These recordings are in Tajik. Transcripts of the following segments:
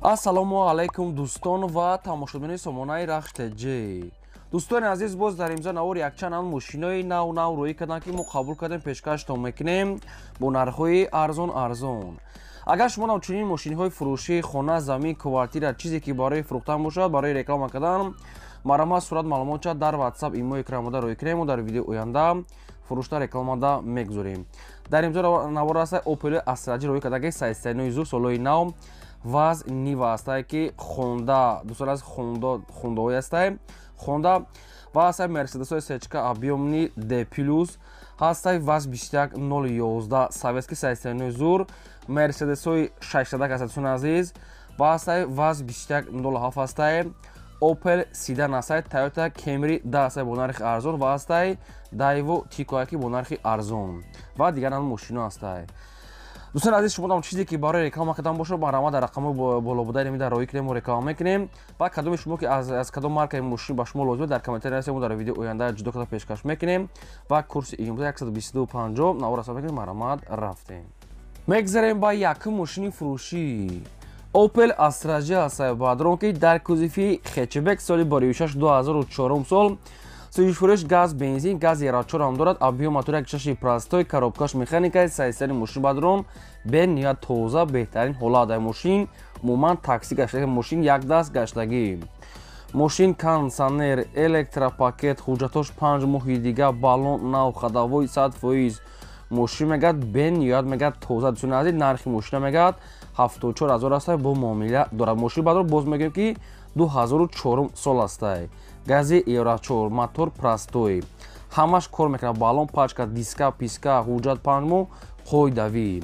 Ассалому алайкум, дӯстон ва тамошобинони сомонаи Рахш ТЖ. Дӯстони азиз, боз дар имзо навор якчанд ан мошинои нав нав рӯӣ карданд, ки мо қабул кардем, пешкаштон мекунем бо нархҳои арзон арзон. Агар шумо нам чунин мошиниҳои фурӯшӣ, хона, замин, квартира, чизе ки барои фурӯхтан бошад, барои реклама кардан, марҳамат, сурат маълумотча дар WhatsApp, имо экранмода рӯй кунем ва дар видеои оянда фурӯшта рекламада мегузорем. Дар имзо навор аст Opel Astra J рӯй кардаги, сайстайнои зур, солҳои нав, ваз Нива ҳастае, ки Хонда, дӯстон аз Хондаҳое ҳастае, Хонда ва ҳастае Мерседесҳои сечка объёмный D плюс ҳастае, ВАЗ 21011 советский, сайстайнои зур, Мерседесҳои 600 ҳастае, дӯстони азиз, ва ҳастае ВАЗ 2107 ҳастае, Opel Sedan ҳастае, Toyota Camry 10 ҳастае бо нархи арзон ва ҳастае Daewoo Tico ки бо нархи арзон ва дигар ҳам мошино ҳастае. Дӯстони азиз, шумо чизе ки барои реклама кардан бошад, марҳамат, дар рақамҳои боло буда дар роҳӣ кунем, мо реклама мекунем. Ва кадоми шумо ки аз кадом маркаи мошин ба шумо лозим, дар комментария нависед, мо дар видеои оянда ҷудо карда пешкаш мекунем. Ва курси имрӯза 122,50 навор расо мекунем. Марҳамат, рафтем. Мегзарем ба якум мошини фурӯшӣ. Opel Astra J ҳастае, бадрон, ки дар кузови хэтчбек, соли 26 2004 сол, сӯзишфурӯш газ, бензин, газ евро 4 ҳам дорад, объём мотор 1,6 простой, коробкаш механика. Сайсари мошин, бадрон, бениҳоят тоза, беҳтарин ҳолат дар мошин, умуман такси гаштагӣ, мошин якдаст гаштагӣ. Мошин кондитсионер, электропакет, ҳуҷҷатош 5 моҳи дига, баллон нав, ходовой 100%. Мошин мегӯяд, бениҳоят мегӯяд, тоза. Дӯстони азиз, нархи мошина мегӯяд, 74 000 аста, бо муомила дорад. Мошин, бадрон, боз мегӯем, ки 2004 сол астае, гази евро 4, мотор простой, ҳамаш кор мекунад, баллон, пачка, диска, писка, ҳуҷҷат 5 моҳ қоидавӣ.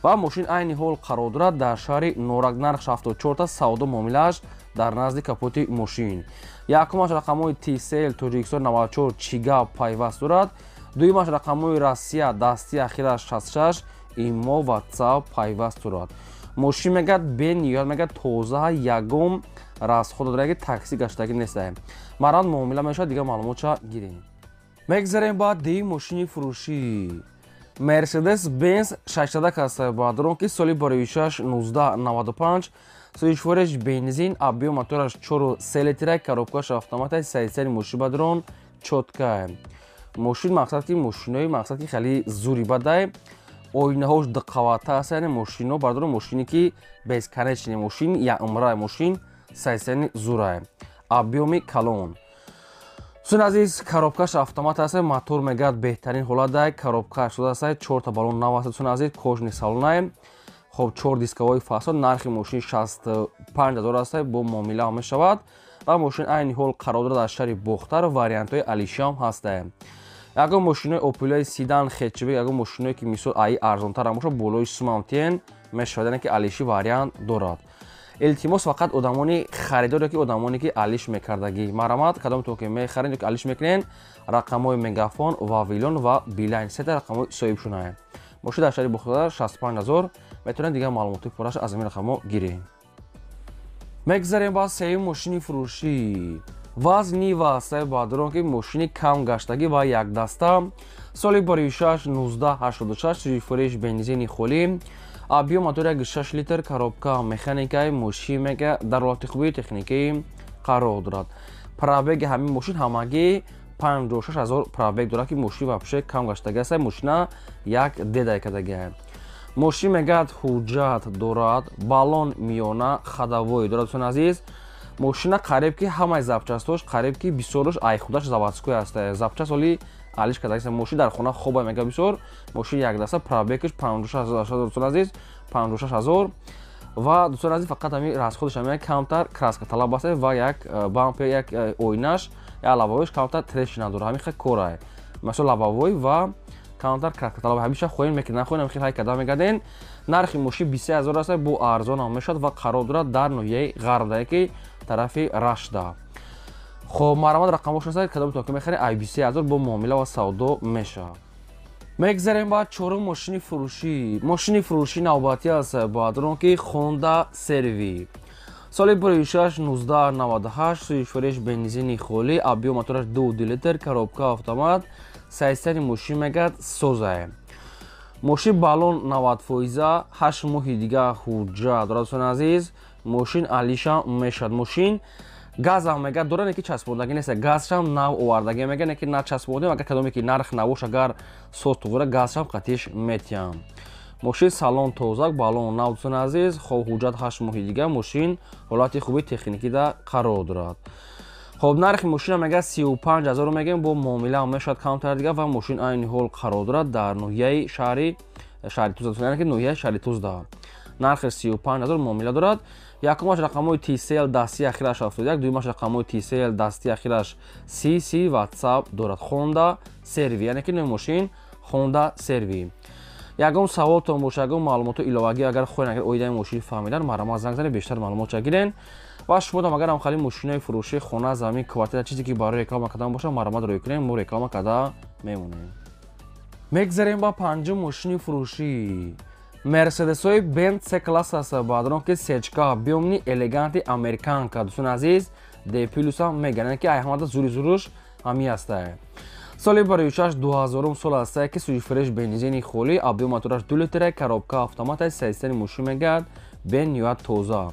Ва мошин айни ҳол қарор дорад дар шаҳри Норак. Нарх 74та, савдо муомилааш дар назди капоти мошин. Якумаш рақамҳои Тисел Тоҷикистон 94 чига пайваст дорад, дуюмаш рақамҳои Россия, дасти ахираш 66, имо, WhatsApp пайваст дорад. Мошин мегӯяд, бениҳоят мегӯяд, тоза, ягон расход дорад, ки такси гаштагӣ нестае. Марҳамат, муомила мешавад, дигар маълумотша гирем. Мегзарем ба дуюм мошини фурӯшӣ. Мерседес Бенз 600 ҳастае, бадрон, ки соли 26 1995, сӯзишвореш бензин, объём мотораш 4,3 литра, коробкаш автомата. Сайсари мошин, бадрон, чёткая мошин, мақсад ки мошинои мақсад ки хеле зури бадай, оинаҳош дуқавата аст, яъне мошино, бардоро, мошине ки бесконечный мошин, яумра мошин, сайсани зурай, объёми калон. Дӯстони азиз, коробкаш автомат аст, мотор мегӯяд, беҳтарин ҳолат, коробка шудааст, чорта баллон нав аст. Дӯстони азиз, кожаный салонай, хоб, чор дисковой фасон. Нархи мошин 65 000 аст, бо муомила мешавад. Ва мошин айни ҳол қарор дорад дар шаҳри Бохтар, вариантҳои алишиам ҳастае. Ягон мошинои Опелои седан, хэтчбек, ягон мошиное ки мисол аи арзонтар бошад, болои сумамтен мешавад, яъне ки алиши вариант дорад. Илтимос, фақат одамони харидор ёки одамоне ки алиш мекардагӣ, марҳамат, кадомтон ки мехаред ёки алиш мекунед, рақамҳои Мегафон, Вавилон ва Билайн, сета рақамҳои соҳибшунае. Мошин дар шаҳри Бохтар, 65 000, метавонед дигар маълумоти пурраша аз ҳамин рақамҳо гиред. Мегзарем ба сеюм мошини фурӯшӣ. ВАЗ Нива ҳастаи, бадрон, ки мошини кам гаштагӣ ва якдаста, соли 26 1986, сӯзишфуриш бензини холӣ, объём мотор 1,6 литр, коробка механикаи. Мошин мега, дар ҳолати хуби техникӣ қарор дорад. Пробеги ҳамин мошин ҳамагӣ 56 ҳазор пробег дорад, ки мошин вообще кам гаштагӣ аст. Мошина як дедай кардагиа. Мошин мегӯяд, ҳуҷҷат дорад, баллон миёна, ходовой дорад. Дӯстони азиз, мошина қариб ки ҳамаи запчастош, қариб ки бисёрош ай худаш заводской аст, запчаст оли алиш карда. Мошин дар хона хоба, мега, бисёр мошин якдаста, пробегаш 56 000. Дӯстони азиз, 56 ҳазор. Ва, дӯстони азиз, фақат ҳами расходаш ҳами камтар краска талаб аст ва як бампер, як оинаш, як лобовойш камтар трещина дорад, ҳамин хел корае, масалан лобовой ва камтар краска талаб. Ҳамеша хоҳем мекунед, нахоҳем, ҳамин хел ҳай карда мегарден. Нархи мошин 23 000 аст, бо арзон ҳам мешавад ва қарор дорад дар ноҳияи Ғарб, ки тарафи Рашда. Хоб, марҳамат, рақамҳош аст, кадомтон ки мехаред, ай 23 000 бо муомила ва савдо мешавад. Мегзарем ба чорум мошини фурӯшӣ. Мошини фурӯшӣ навбатӣ аст, бадрон, ки Хонда CR-V, соли 6 1998, сӯзишвориш бензини холӣ, объём мотораш 2 литр, коробка автомат. Сайсари мошин мегӯяд, созае. Мошин баллон 90 фоиза, 8 моҳи дига ҳуҷҷат дорад. Дӯстони азиз. Мошин алиша мешавад. Мошин газам мега дора, не ки часпондагӣ нест, газшам нав овардагӣ мега, не ки начаспондем. Агар кадоме ки нарх набош, агар соз туғра, газшам қатиш метиҳам. Мошин салон тозак, балон нав, дӯстони азиз. Хоб, ҳуҷҷат 8 моҳи дига, мошин ҳолати хуби техникида қарор дорад. Хоб, нархи мошина мега 35 ҳазору мегем, бо муомила мешавад камтар дига. Ва мошин айни ҳол қарор дорад дар ноҳияи шаҳри Шаҳритузда, яъне ки ноҳияи Шаҳритузда. Нархи 35 ҳазор, муомила дорад. Якумаш рақамҳои Tcell, дасти ахираш 71, дуюмаш рақамҳои Tcell, дасти ахираш 30, WhatsApp дорад. Honda CR-V, яъне ки номи мошин Honda CR-V. Ягон саволтон боша, ягон маълумоту иловагӣ агар хоҳед, агар оидаи мошин фаҳмидан, марҳамат, занг занед, бештар маълумотша гирен. Ва шумодам агар ҳамхали мошинои фурӯшӣ, хона, замин, квартира, чизе ки барои реклама кардан боша, марҳамат, рӯй кунем, мо реклама карда мемонем. Мегзарем ба панҷум мошини фурӯшӣ. Мерседесҳои Бенц С класс аст, баъдрон ки сечка, объёмный, элегантный, американка, дӯстони азиз, Д плюсам мегӯянд, ки айҳамада зури зуруш ҳамин ҳастае. Соли барои 2000 сол ҳастае, ки сӯзишфурӯш, бензини холӣ, объём мотораш 2 литра, коробка автомата, системи мошин мегӯяд бениҳоят тоза.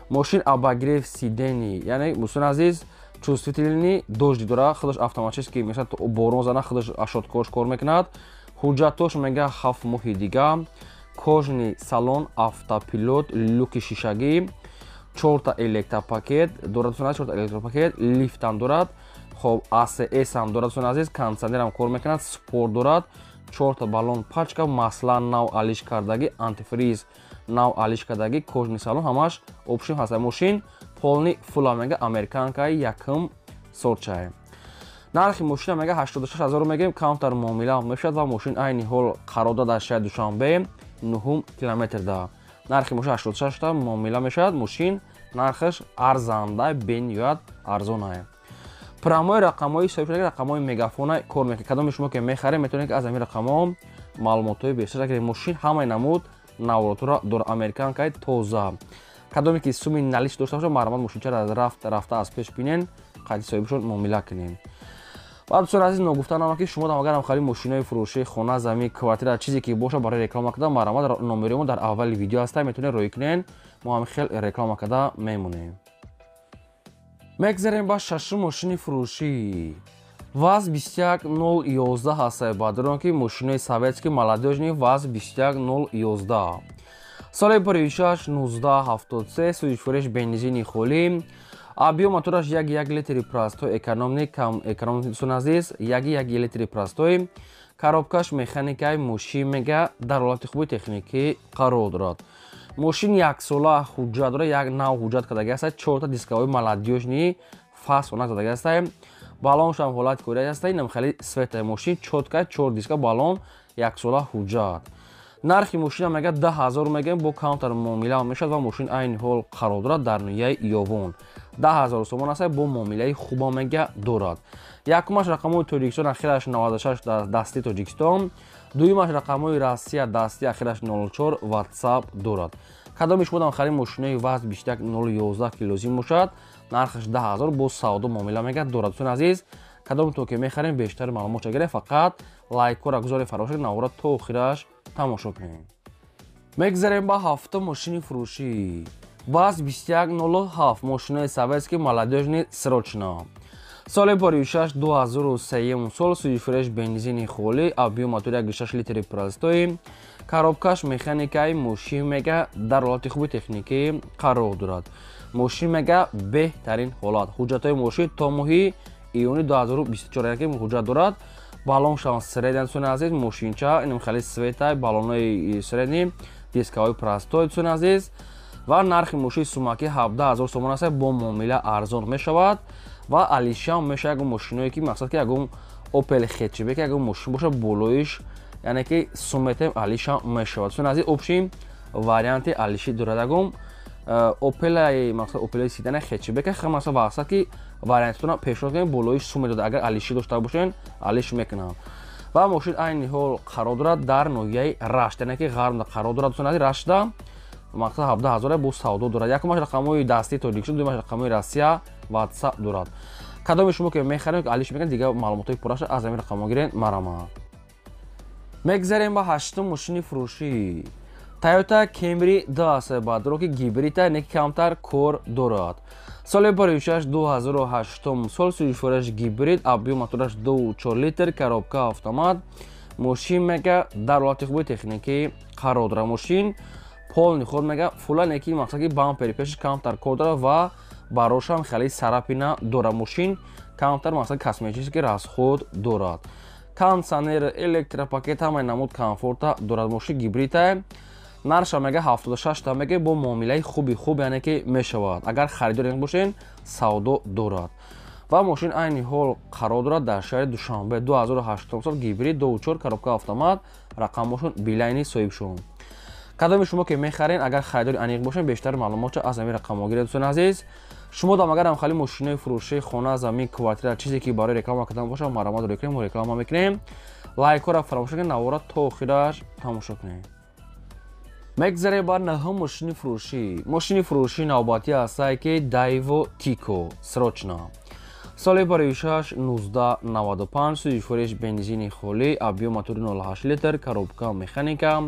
Мошин обогрев сидений, яъне, дӯстони азиз, чувствительный дождик дора, худаш автоматически мешавад, борон зана, худаш ашоткош кор мекунад. Ҳуҷҷатош мега 7 моҳи дига. Кожаный салон, автопилот, люки шишагӣ, чорта электропакет дорад, чорта электропакет, лифтам дорад. Хоб, АСС ҳам дорад, дӯстони азиз, кондитсионерам кор мекунад, спорт дорад, чорта баллон, пачка масла нав алиш кардагӣ, антифриз нав алиш кардагӣ, кожаный салон, ҳамаш общем ҳаст. Мошин полный фулла мега, американкаи якум сорчае. Нархи мошина мега 86 ҳазору мегӯем, камтар муомила мешавад. Ва мошин айни ҳол қарор дорад дар шаҳри Душанбе, нуҳум километрда. Нархи мошин 86 та, муомила мешавад. Мошин нархаш арзанда, бениҳоят арзонае. Прямой рақамҳои соҳиб, рақамҳои мегафона кор мекунад. Кадоми шумо ки мехаред, метавонед ки аз ҳамин рақамҳо маълумотҳои бештар гиред. Мошин ҳамаи намуд наворотро дорад, американкаи тоза. Кадоме ки суми налич дошта бошад, марҳамат, мошинчаро рафт рафта аз пеш бинен, қайди соҳибшон муомила кунед. Ва, дӯстони азиз, ногуфта намонад, ки шумо агар ҳамхали мошинои фурӯшӣ, хона, замин, квартира, чизе ки боша, барои реклама кардан, марҳамат, номери мо дар аввали видео ҳаста, метавонед рӯй кунед, мо ҳамин хел реклама карда мемонем. Мегзарем ба шашум мошини фурӯшӣ. ВАЗ 21011 ҳастае, баъдрон ки мошинои советский, молодёжный, ВАЗ 21011, соли 6 1973, сӯзишфурӯш, бензини холӣ, объём мотораш 1,1 литри простой, экономный, кам экономный, дӯстони азиз, 1,1 литри простой, коробкаш механикаи. Мошин мега дар ҳолати хуби техникӣ қарор дорад. Мошин яксола ҳуҷҷат дорад, як нав ҳуҷҷат кардаги аст, чорта дисковой молодёжный фас онак задаги аст, баллоншам ҳолати корӣ аст, инам хеле светлая, мошин чётко, чор диска, баллон, яксола ҳуҷҷат. Нархи мошина мега 10 000 мегӯем, бо камтар муомила мешавад. Ва мошин айни ҳол қарор дорад дар ноҳияи Ёвон. 10 000 сомон аст, бо муомилаи хуба мега дорад. Якумаш рақамҳои Тоҷикистон, ахираш 96, дасти Тоҷикистон, дуюмаш рақамҳои Россия, дасти, ахираш 04, WhatsApp дорад. Кадоми шумо хари мошинои ВАЗ 21011 ки лозим бошад, нархаш 10 000, бо савдо муомила мега дорад. Дӯстони азиз, кадомтон ки мехарем, бештар маълумотша гиред, фақат лайкҳоро гузоред, фаромӯш, навора то охираш тамошо кунед. Мегзарем ба ҳафтум мошини фурӯшӣ. ВАЗ 2107, мошинои советский, молодёжный, срочно, соли 6 2003 сол, сӯзишфурӯш, бензини холӣ, объём мотор 1,6 литри простой, коробкаш механикаи. Мошин мега дар ҳолати хуби техникӣ қарор дорад. Мошин мега беҳтарин ҳолат. Ҳуҷҷатҳои мошин то моҳи июни 2024, яъне ки ҳуҷҷат дорад. Баллон шаванд средний, дӯстони азиз, мошинча инам хеле светлый, баллонои средний, дискаҳои простой, дӯстони азиз. Ва нархи мошини сумакӣ 17 000 сомон аст, бо муомила арзон мешавад. Ва алишам мешавад, ягон мошиное ки, мақсад ки ягон Опел хэтчбек, ягон мошин боша, болоиш, яъне ки суметем, алишам мешавад, дӯстони азиз. Общем, варианти алиши дорад, ягон Опелаи, мақсад Опелаи седана, хэтчбека, мақсад вақсад ки вариантатонро пешниҳод кунем, болоиш сум медода. Агар алиши дошта бошен, алиш мекунам. Ва мошин айни ҳол қарор дорад дар ноҳияи Рашт, яъне ки ғарбда қарор дорад, дӯстони азиз, Раштда. Мақсад 17 000, бо савдо дорад. Якумаш рақамҳои дастии Тоҷикистон, дуюмаш рақамҳои Россия, WhatsApp дорад. Кадоми шумо ки мехарем, алиш мекунед, дигар маълумотҳои пурраша аз ҳамин рақамҳо гиред, марҳамат. Мегзарем ба ҳаштум мошини фурӯшӣ. Toyota Camry 2 бадро ки гибрида не камтар кор дорад. Соли 2006 2008 сол, сӯзишвораш гибрид, объем мотораш 2,4 литр, коробка автомат. Мошин мега дар ҳолати хуби техникӣ қарор дорад. Мошин полный ход мега фула, неки мақсад ки бампери пешаш камтар кор дорад ва барошам хеле царапина дорад. Мошин камтар мақсад косметический расход дорад. Кондиционер, электропакет, ҳамаи намуд комфорта дорад. Мошин гибрида, нарша мега 76 та мега, бо муомилаи хуби хуб, яъне ки мешавад. Агар харидор бошен, савдо дорад. Ва мошин айни ҳол қарор дорад дар шаҳри Душанбе. 2008 сол, гибрид, 2,4, коробка автомат, рақамошон билайни соҳибшон. Кадоми шумо ки мехарен, агар харидори аниқ бошен, бештар маълумотча аз ҳамин рақамҳо гиред. Дӯстони азиз, шумо дам агар ҳам хали мошинои фурӯши, хона, замин, квартира, чизе ки барои реклама кардан бошад, марҳамат рӯй кунем, мо реклама мекунем. Лайкҳоро фаромӯш накунед, навора то охираш тамошо кунед. Мегзарем ба наҳум мошини фурӯшӣ. Мошини фурӯшӣ навбатӣ ҳастае ки Daewoo Tico срочно. Соли 2006 1995, сӯзишвориш бензини холӣ, объем мотори 0,8 литр, коробка механика.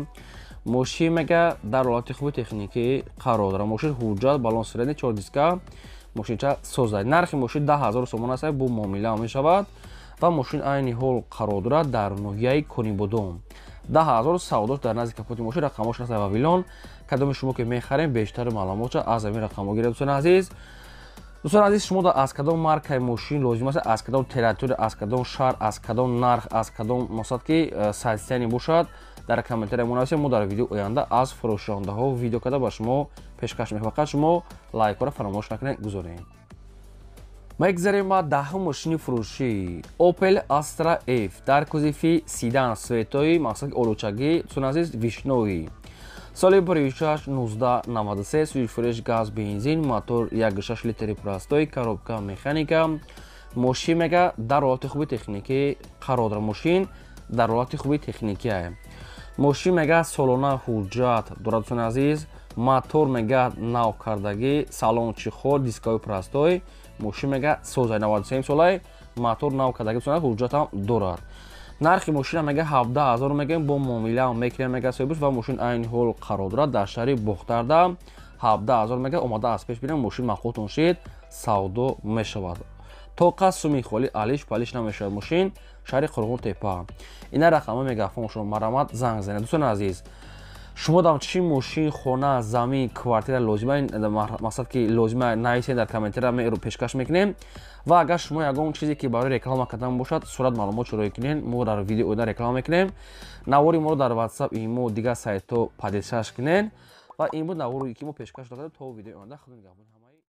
Мошин мега дар ҳолати хуби техникӣ қарор дорад. Мошин ҳуҷҷат, баллон средний, чор диска, мошинча созад. Нархи мошин 10 000 сомон аст, бо муомила мешавад ва мошин айни ҳол қарор дорад дар ноҳияи Конибодом. 10 000 савдош дар назди капоти мошин, рақамош аст Вавилон. Кадоми шумо ки мехарем, бештари маълумотча аз ҳамин рақамҳо гиред. Дӯстони азиз, дӯстони азиз, шумо аз кадом маркаи мошин лозим аст, аз кадом территория, аз кадом шаҳр, аз кадом нарх, аз кадом мақсад ки состояние бошад, дар комментария монависед. Мо дар видео оянда аз фурӯшондаҳо видео карда ба шумо пешкаш мекунем. Фақат шумо лайкҳоро фаромӯш накунед гузоред. Мегзарем ба даҳум мошини фурӯшӣ. Opel Astra F дар кузови седан, цветои мақсади олучагӣ, дӯстони азиз, вишнёвый. Соли 2006 1993, сӯзишвориш газ бензин, мотор 1,6 литри простой, коробка механика. Мошин мега дар ҳолати хуби техникӣ қарор дорад. Мошин дар ҳолати хуби техникие. Мошин мега солона ҳуҷҷат дорад. Дӯстони азиз, мотор мега нав кардагӣ, салон чехол, дискаҳои простой. Мошин мега созай, 93 солай, мотор нав кардагӣ, ҳуҷҷатам дорад. Нархи мошина мега 17 000 мегӯем, бо муомила мекунем мега соҳибш. Ва мошин айни ҳол қарор дорад дар шаҳри Бохтарда. 17 000 мега, омада аз пеш бинем, мошин маъқултон шид, савдо мешавад. Тоқа суми холӣ алиш палиш намешавад. Мошин шаҳри Қурғонтепа. Ина рақамҳои мегафоншон, марҳамат занг занед. Дӯстони азиз, шумо дам чӣ мошин, хона, замин, квартира лозима, мақсад ки лозима, нависед дар комментария, пешкаш мекунем. Ва агар шумо ягон чизе ки барои реклама кардан бошад, сурат, маълумот шуроӣ кунед, мо дар видео оянда реклама мекунем. Навори моро дар WhatsApp, имо, дигар сайтҳо поделиться кунед. Ва ин буд наворе ки мо пешкаш додем. То видеои оянда, худо нигаҳбони ҳама.